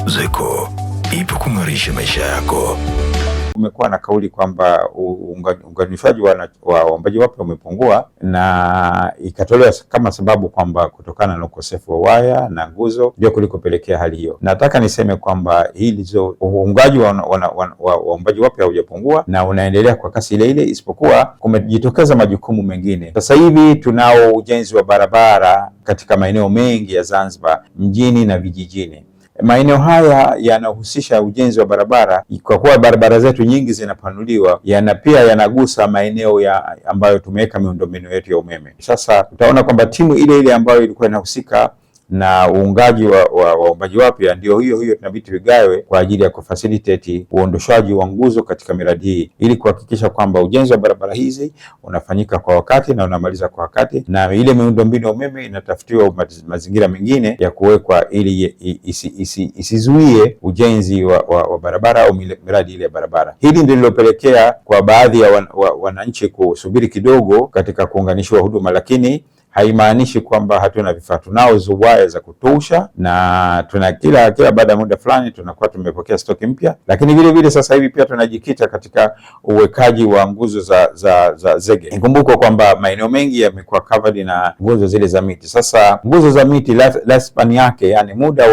ZECO ipo kung'arisha maisha yako. Kumekuwa na kauli kwamba uunganishaji wa waombaji wapya umepungua na ikatolewa kama sababu kwamba kutokana na ukosefu wa waya na nguzo ndio kulikopelekea hali hiyo. Nataka niseme kwamba hili uungaji wa waombaji wapya haujapungua na unaendelea kwa kasi ile ile, isipokuwa kumejitokeza majukumu mengine. Sasa hivi tunao ujenzi wa barabara katika maeneo mengi ya Zanzibar mjini na vijijini. Maeneo haya yanahusisha ujenzi wa barabara, kwa kuwa barabara zetu nyingi zinapanuliwa, yana pia yanagusa maeneo ya ambayo tumeweka miundombinu yetu ya umeme. Sasa utaona kwamba timu ile ile ambayo ilikuwa inahusika na uungaji wa waombaji wapya ndio hiyo hiyo tunabidi tuigawe kwa ajili ya kufacilitate uondoshaji wa nguzo katika miradi hii ili kuhakikisha kwamba ujenzi wa barabara hizi unafanyika kwa wakati na unamaliza kwa wakati, na ile miundombinu ya umeme inatafutiwa mazingira mengine ya kuwekwa ili isizuie ujenzi wa barabara au miradi ile ya barabara. Hili ndilo lilopelekea kwa baadhi ya wananchi kusubiri kidogo katika kuunganishiwa huduma, lakini haimaanishi kwamba hatuna vifaa. Tunao waya za kutosha na tuna kila baada ya muda fulani tunakuwa tumepokea stoki mpya, lakini vile vile sasa hivi pia tunajikita katika uwekaji wa nguzo za zege. Ikumbukwe kwamba maeneo mengi yamekuwa covered na nguzo zile za miti. Sasa nguzo za miti lifespan yake, yani muda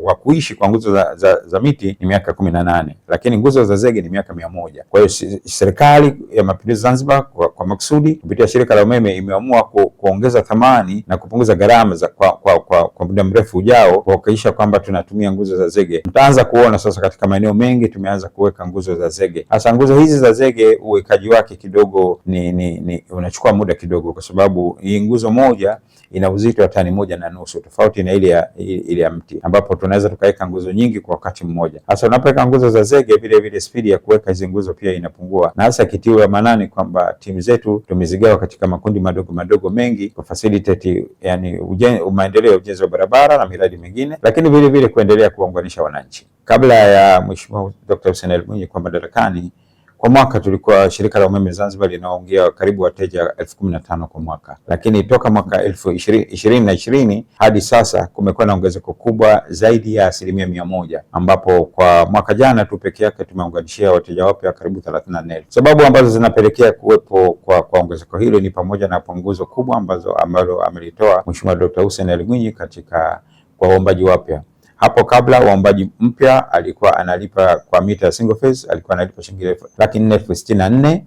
wa kuishi kwa nguzo za miti ni miaka 18, lakini nguzo za zege ni miaka 100. Kwa hiyo Serikali ya Mapinduzi Zanzibar kwa makusudi kupitia shirika la umeme imeamua kuongeza thamani na kupunguza gharama za kwa muda mrefu ujao, kuhakikisha kwamba tunatumia nguzo za zege. Mtaanza kuona sasa katika maeneo mengi tumeanza kuweka nguzo za zege. Hasa nguzo hizi za zege uwekaji wake kidogo ni unachukua muda kidogo, kwa sababu hii nguzo moja ina uzito wa tani 1.5, tofauti na ile ya mti ambapo tunaweza tukaweka nguzo nyingi kwa wakati mmoja. Hasa unapoweka nguzo za zege, vile vile spidi ya kuweka hizi nguzo pia inapungua, na hasa kitiwa maanani kwamba timu zetu tumezigawa katika makundi madogo madogo mengi kwa facilitate yani maendeleo ya ujenzi wa barabara na miradi mingine, lakini vile vile kuendelea kuwaunganisha wananchi. Kabla ya Mheshimiwa Dr. Hussein Ali Mwinyi kuwa madarakani, kwa mwaka tulikuwa shirika la umeme Zanzibar linaongea karibu wateja 15,000 kwa mwaka, lakini toka mwaka 2020 hadi sasa kumekuwa na ongezeko kubwa zaidi ya 100%, ambapo kwa mwaka jana tu peke yake tumeunganishia wateja wapya karibu 34,000. Sababu ambazo zinapelekea kuwepo kwa ongezeko hilo ni pamoja na punguzo kubwa ambalo amelitoa Mheshimiwa Dr. Hussein Ali Mwinyi katika kwa waombaji wapya. Hapo kabla waombaji mpya alikuwa analipa kwa mita ya single phase, alikuwa analipa shilingi 464,000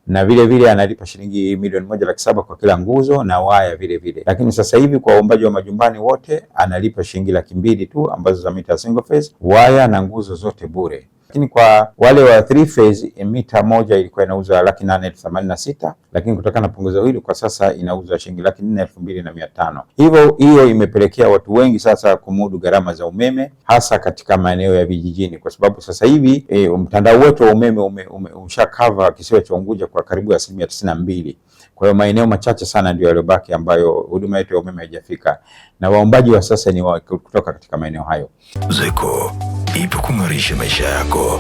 na vile vile analipa shilingi 1,700,000 kwa kila nguzo na waya vile vile. Lakini sasa hivi kwa waombaji wa majumbani wote analipa shilingi 200,000 tu ambazo za mita ya single phase, waya na nguzo zote bure. Lakini kwa wale wa three phase mita moja ilikuwa inauzwa 886,000, lakini kutokana na punguzo hili kwa sasa inauzwa shilingi 402,500. Hivyo hiyo imepelekea watu wengi sasa kumudu gharama za umeme hasa katika maeneo ya vijijini, kwa sababu sasa hivi mtandao wetu wa umeme umesha cover kisiwa cha Unguja kwa karibu 92%. Kwa hiyo maeneo machache sana ndio yaliyobaki ambayo huduma yetu ya umeme haijafika, na waombaji wa sasa ni kutoka katika maeneo hayo. ZECO ipo kung'arisha maisha yako.